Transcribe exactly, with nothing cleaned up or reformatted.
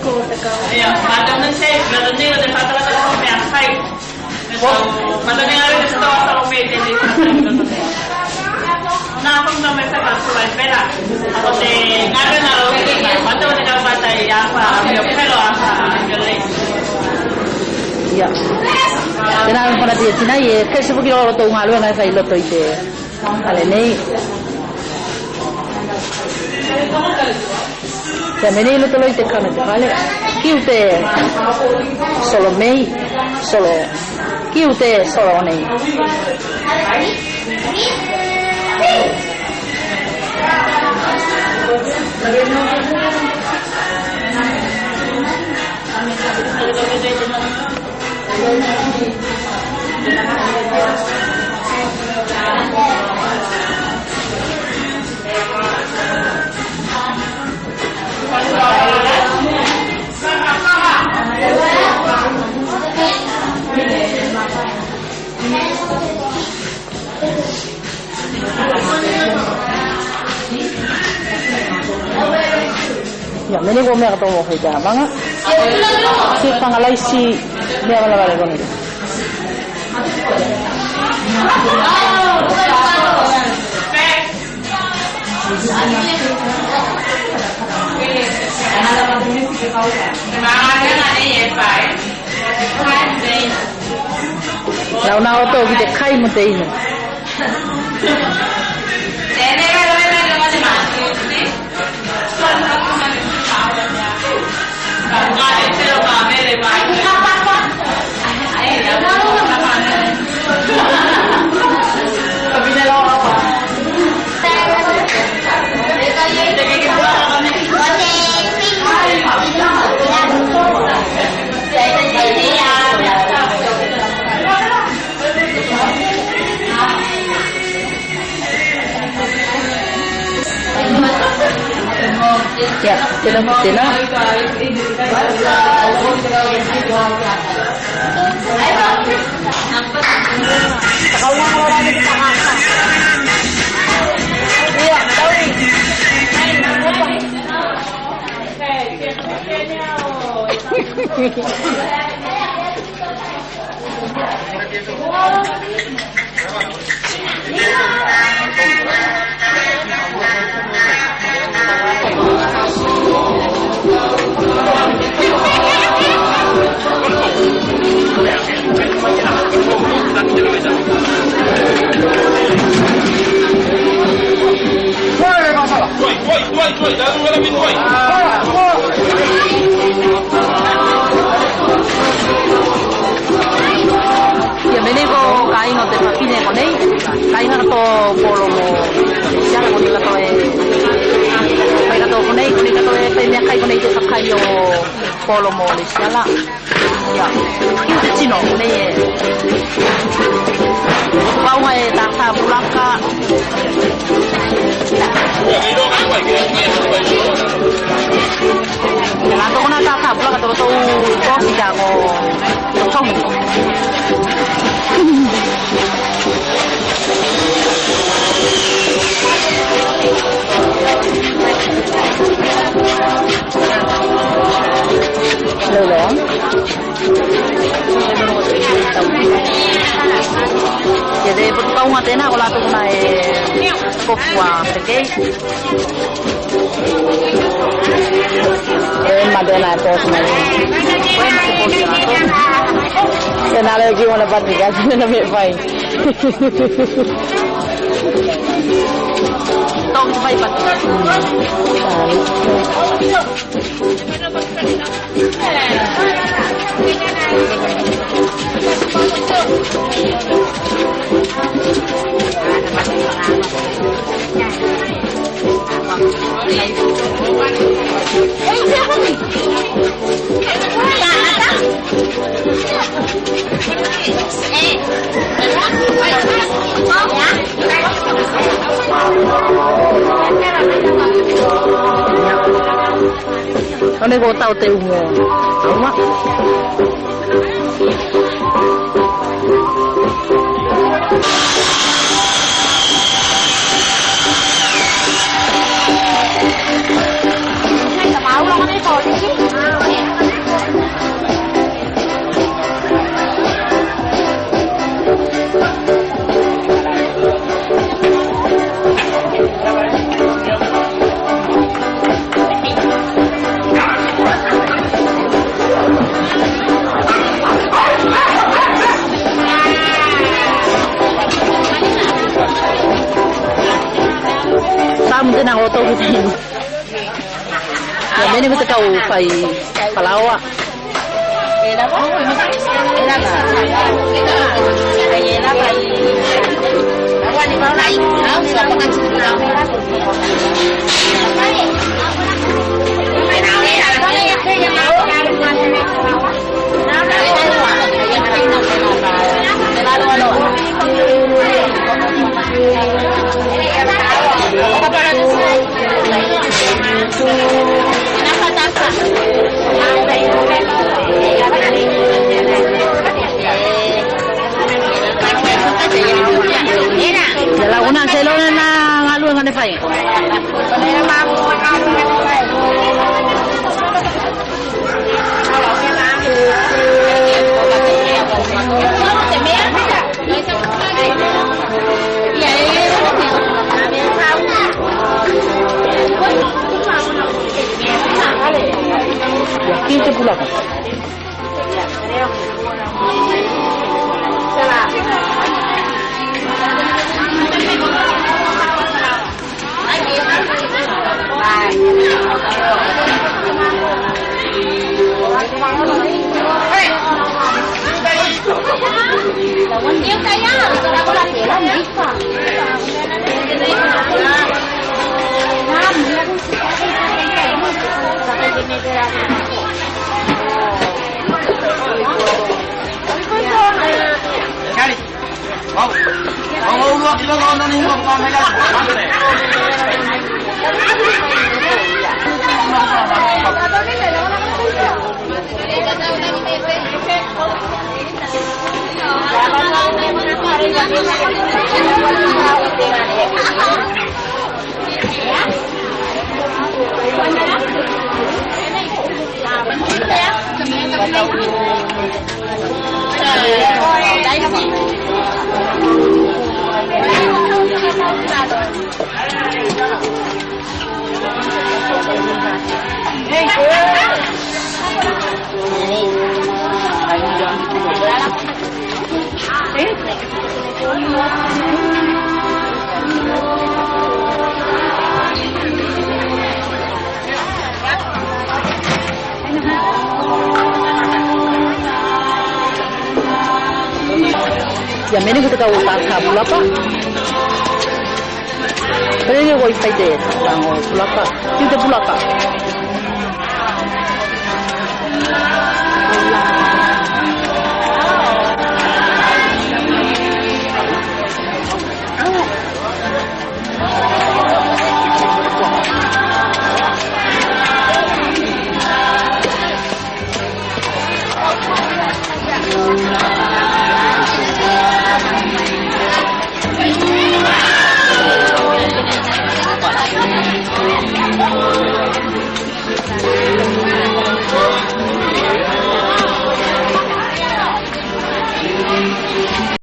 Ia, matou nei se, matou nei o te fakalaka o te mea kai. Matou nei a le tau asa o me te te. Na fanga me faka kula i pela. O te ngare na lo ki, matou te kau pata i a fa, o pelo a fa, o le. Ia. Tena me fana tia tina i e, kei se foki lo tou galuega e fai loto i te. Fale nei. Ia, me nei loto loa i te kana te fale. Kiu te solo mei, solo. Kiu te solo nei. Ia, me nei ko mea katoa mo fai te avaga. Se faga laisi mea valevale konei. Nau na oto ki te kai mo te inu. Ia, tena, tena. Ia, me nei ko kāiga o te fafine konei, kāiga ko Polomo Lesiala konei katoa e, fai katoa konei, konei katoa e fai mea kai konei te fakai o Polomo Lesiala. Ia, kiu te tino konei e. Pauga e tata pulaka. Ia, tokona tata pulaka tokona tou kosi ka ko togi. Lolo. Ia, te potu kauga tena ko latou na e kofu a pekei. E mate na e potu mai. Koe mate potu na. Tena le ki ona pati ka tena me fai. Tau ki fai pati. Konei ko tau te umo. Aua. Mea ne ko te kau fai falaoa. Ia lagona, se loa na galuega ne fai. Ia, ki te pulaka. Ia, mea ne ko te kau pulaka. Mea ne ko i fai te tago pulaka. Ki te pulaka.